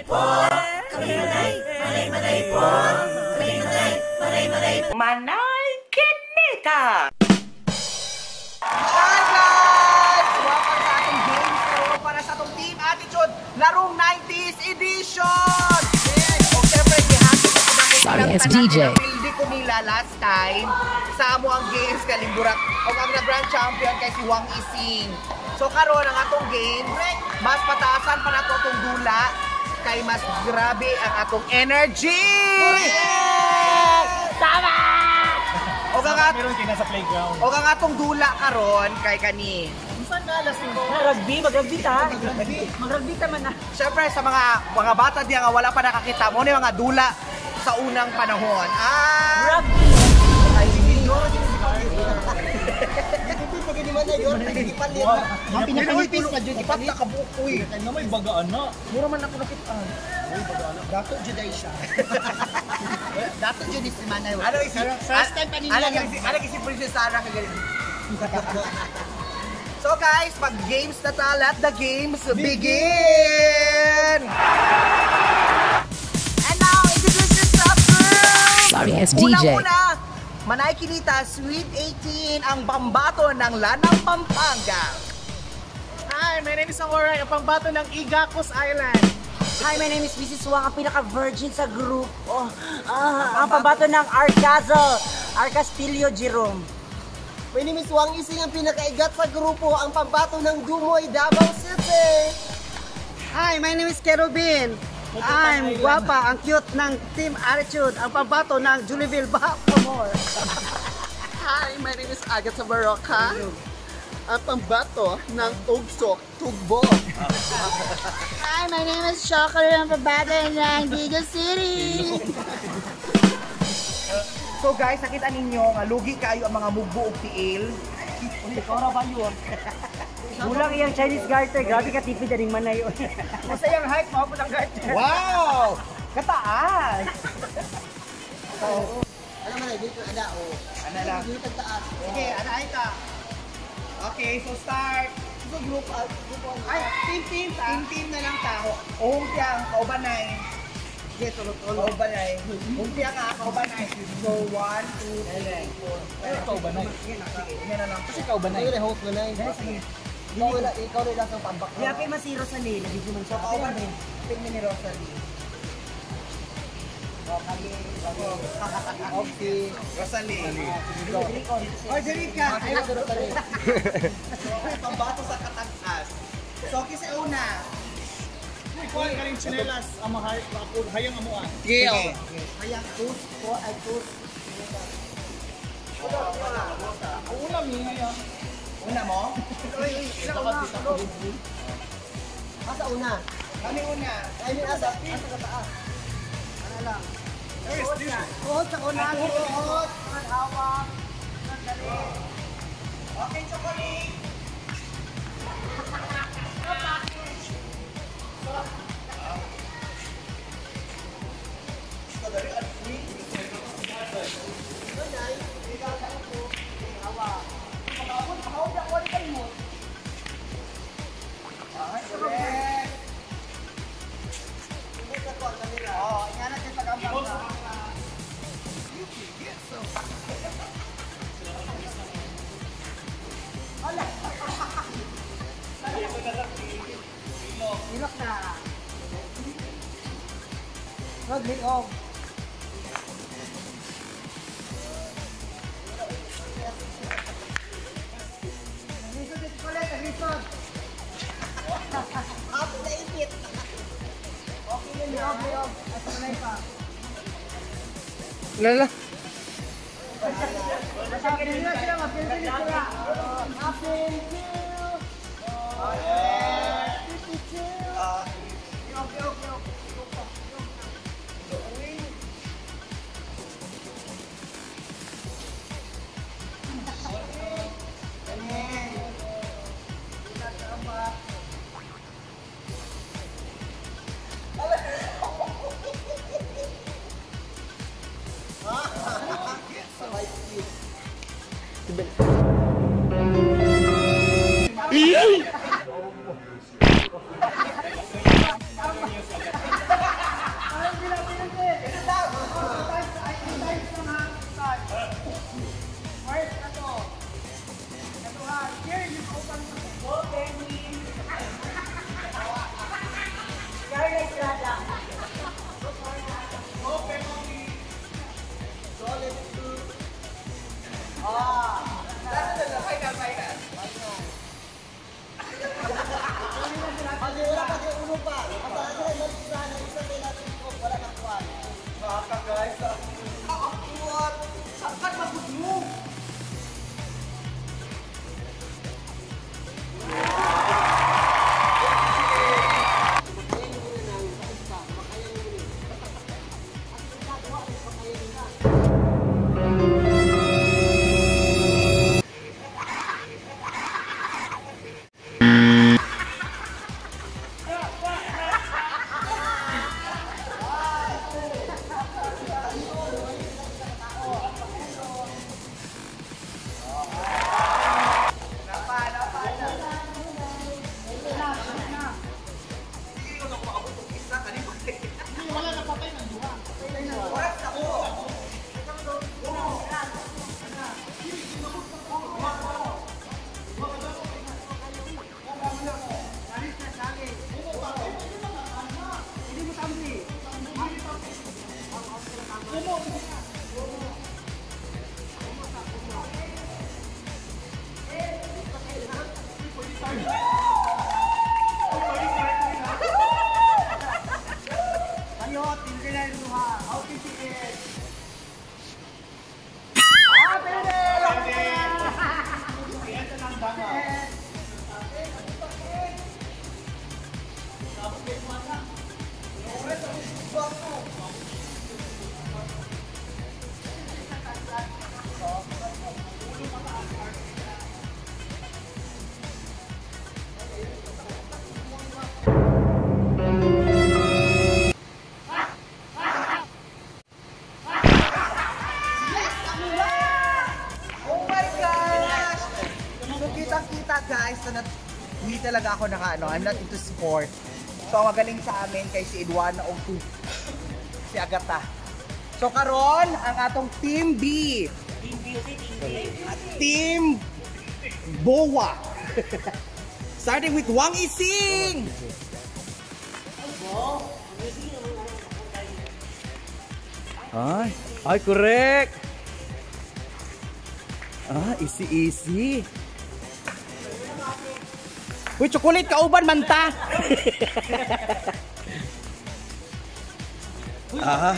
Po, kami manay, manay manay po. Kami manay, manay manay. Manay Kinita! Hi guys! Welcome sa atong game show para sa atong Team Attitude Larong 90s Edition! Yes! O siyempre, gihapon ko na kung Sorry, ilang as tanan DJ. Hindi ko nila last time sa amo ang games kalimburak o ang na-grand champion kay si Wang Ising. So karon ang atong game, mas pataasan pa nato atong dula kay mas grabe ang atong energy! Tama! O ang Meron kayo nasa playground. o ang atong dula karon kay kani. Rugby, mag-rugby ta. Mag-rugby ta man na. Siyempre sa mga bata diya nga wala pa nakakita mo ni mga dula sa unang panahon. Ah! Rugby. Ang pinakanipis na jud ipat na kabuok uy. Ano may bagaan na. Mura man ako nakitaan. Dato Juday siya. Dato Juday si Manay. Ano isi? First time pa ninyo. Ano si Princess Sarah kagaling. So guys, mag games na ta. Let the games begin! And now, introduce yourself, girls! Sorry, as DJ. Unang-una, Manay Kinita, Sweet 18, ang pambato ng Lanang Pampanga. Hi, my name is Amoray, ang pambato ng Igacos Island. Hi, my name is Mrs. Wang, ang pinaka-virgin sa group. Oh, ah, ang pambato ng Arcastle, Arcastillo Jerome. My name is Wang Ising, ang pinakaigat sa grupo, ang pambato ng Dumoy, Davao City. Hi, my name is Kerubin. I'm guwapa, ang cute ng Team Attitude, ang pambato ng Julieville Bacamore. Hi, my name is Agatha Baroka. Ang pambato ng Ugsok, Tugbo. Hi, my name is Chocolate, ang pambato ng Digo City. So guys, nakita ninyo nga lugi kayo ang mga mugbo og tiil. Ikaw ra ba yun? Kulang iyang Chinese garter, grabe ka tipid aning manay. Masa iyang height, mao ang garter. Wow! Kataas! Ano man ay, dito, ala, oh. Ano lang? Dito taas. Sige, ano ay ta? Okay, so start. So group, group ano? Ay, team team, team team na lang tao. Umpiyang kaubanay. Sige, tulog-tulog. Kaubanay. Umpiyang ka, kaubanay. So, 1, 2, 3, 4. Ay, kaubanay. Sige, yan na lang. Kasi kaubanay. Ikaw rin host mo na eh. Sige. Ikaw wala, ikaw rin lang sa pambak. Yapi man si Rosalie, lagi man So, siya. kaubanay. Pin ni Rosalie. Okay. Rosalie. Oh, Jerika. Ay, Rosalie. So, pambato sa katagtas. So, kisa una. Uy, kuha ka rin chinelas. Ang mahay, hayang amuan. Sige. Hayang tus, ko ay tus. Una, mi. Una mo? Asa una? Kami una. I mean, asa, asa ka taas. Ano lang? First, this. Tuhod sa una, tuhod. Hawak. Okay, chocolate. Ilok na. Wag liog. Lisod dito ulit, lisod. Ako na ipit. Okay, liog, liog. At tunay pa. Lala. Apil na sila, apil na sila. Apil, Kitang-kita guys na hindi talaga ako naka ano, I'm not into sport. So ang magaling sa amin kay si Edwana o si Agata. So karon ang atong Team B. Team B, Team B. At Team Boa. Starting with Wang Ising. Ay, ay correct. Ah, easy easy. Uy, chocolate kauban manta. Ah.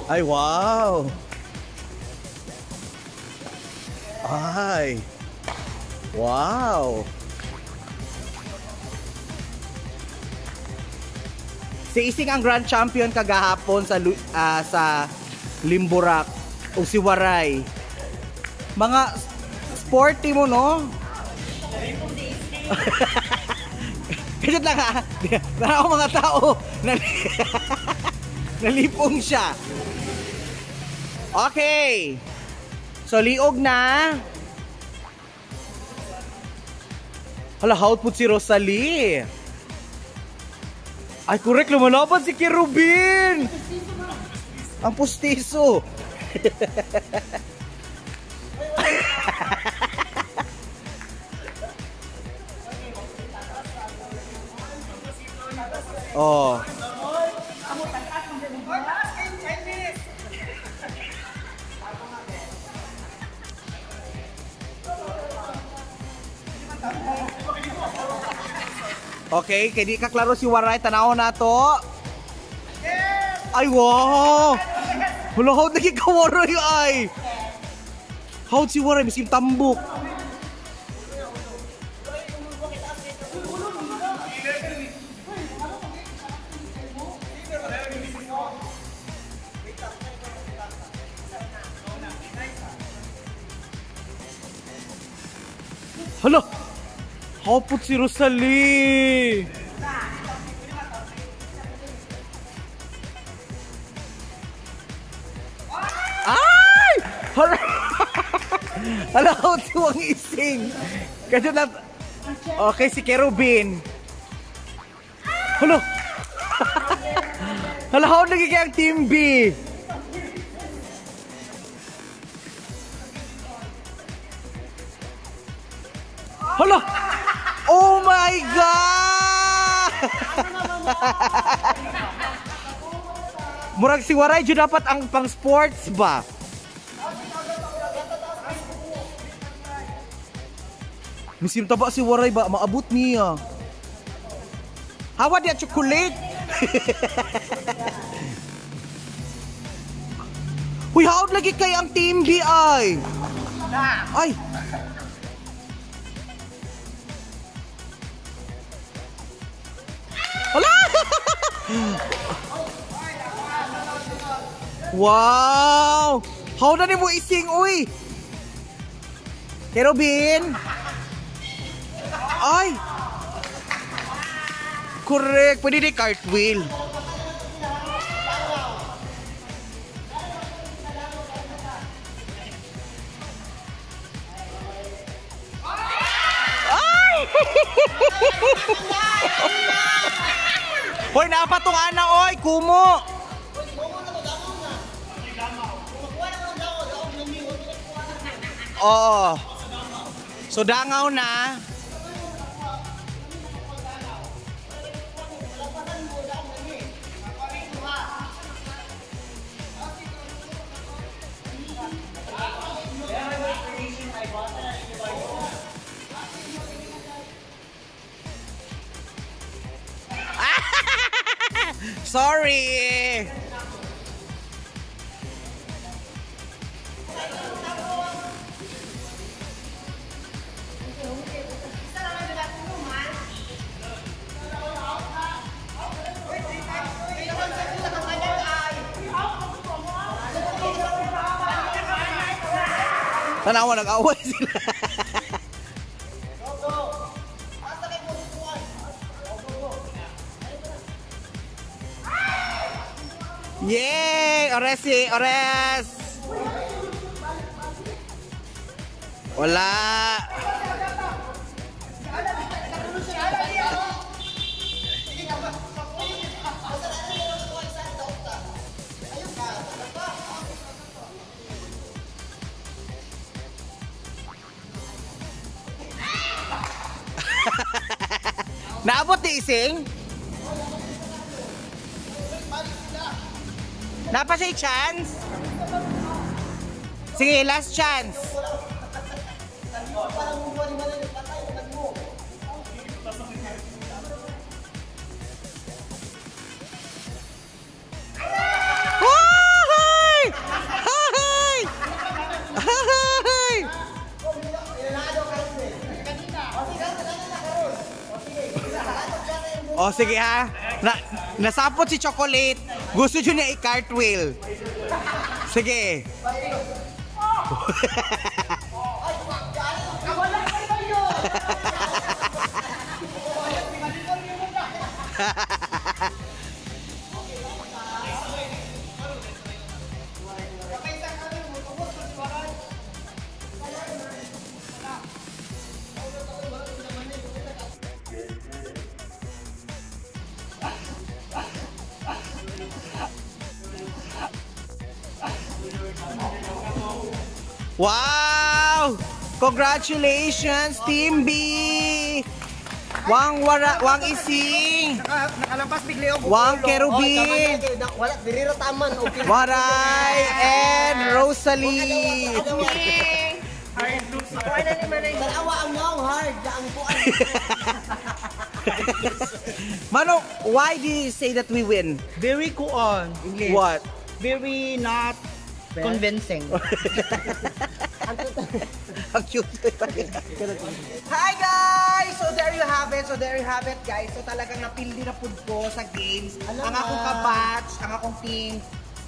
Ay, wow. Ay. Wow. Si Ising ang grand champion kagahapon sa sa Limburak o si Waray. Mga sporty mo, no? Kajut lang ha. Tara mga tao. Nalipong siya. Okay. So liog na. Hala, how put si Rosalie? Ay, correct. Lumalaban si Kerubin. Ang pustiso. Oh. Okay, kay di ka klaro si Waray, tanaw na to. Ay, wow! Hala, how lagi ka Waray ay? How si Waray miskin tambok. Hala! Hapot si Rosalie! Ay! Hala! Hala, hapot si Wang Ising! Kasi na... Okay, si Kerubin. Hala! Hala, hapot lagi kay ang Team B! Hala! Oh my God! Murag si Waray jud dapat ang pang sports ba? Misim taba si Waray ba? Maabot niya. Hawa diya chocolate. Uy, hawad lagi kay ang Team B ay. Ay. Hala! Wow! How na ni mo ising, uy? Kerubin? Ay! Correct! Pwede di cartwheel. Ay! Hoy, napatong ana oy, kumo. Oo. So dangaw na. Sorry. Tanawa, nag-away sila. Yay! Ores si Ores! Wala. Naabot ni Ising? Napa siya chance? Sige, last chance. Hoy! Hoy! Hoy! O sige ha. Nasapot si Chocolate. Gusto niya i-cartwheel. Sige. Wow! Congratulations, Team B! Wang wara, Wang Ising, Nakalampas bigli og Wang Kerubin, Wala, diri ra taman. Okay. Waray, and Rosalie. Tanawa ang naong hard, ang kuan. Mano, why do you say that we win? Very kuon. What? Very not convincing. Ang cute. Hi guys! So there you have it. So there you have it, guys. So talagang napildi na pud ko sa games. Ang akong kabatch, ang akong team,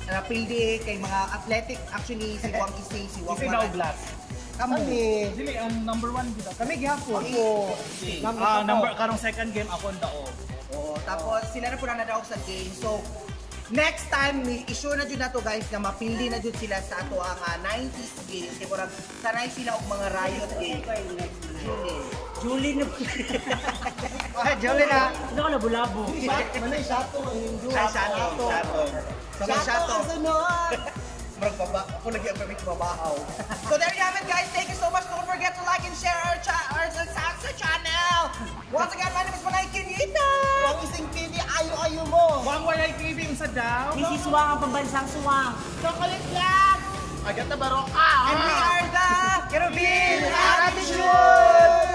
napildi kay mga athletic. Actually, si Wang Ising, si Wang Kasi Waray. daw glass. Kamo. Dili ang number 1 gid. Kami gihapon. Ah, number karong second game ako ang daog. Oo, tapos sila na po na nadaog sa game. So, next time, issue na dyan na to guys na mapili na dyan sila sa ato ang 90s games. Kaya murag, sanay sila og mga riot games. Julie. Julie na. Ah, Julie na. Ano ka nabulabo? Manay shato ang Hindu. Ay, Shato. Shato. So, Shato Shato. ang sunod. Murag baba. Ako lagi ang permit babahaw. So there you have it guys. Thank you so much. Don't forget to like and share our Salsa channel. Once again, my name is Manay Kinita. Ang Ising TV, ayo-ayo mo. Wang Waray TV unsa daw? This is Suwang, ang pambansang suwang. Chocolate vlog! Agata Baroka! And we are the Kerubin Attitude.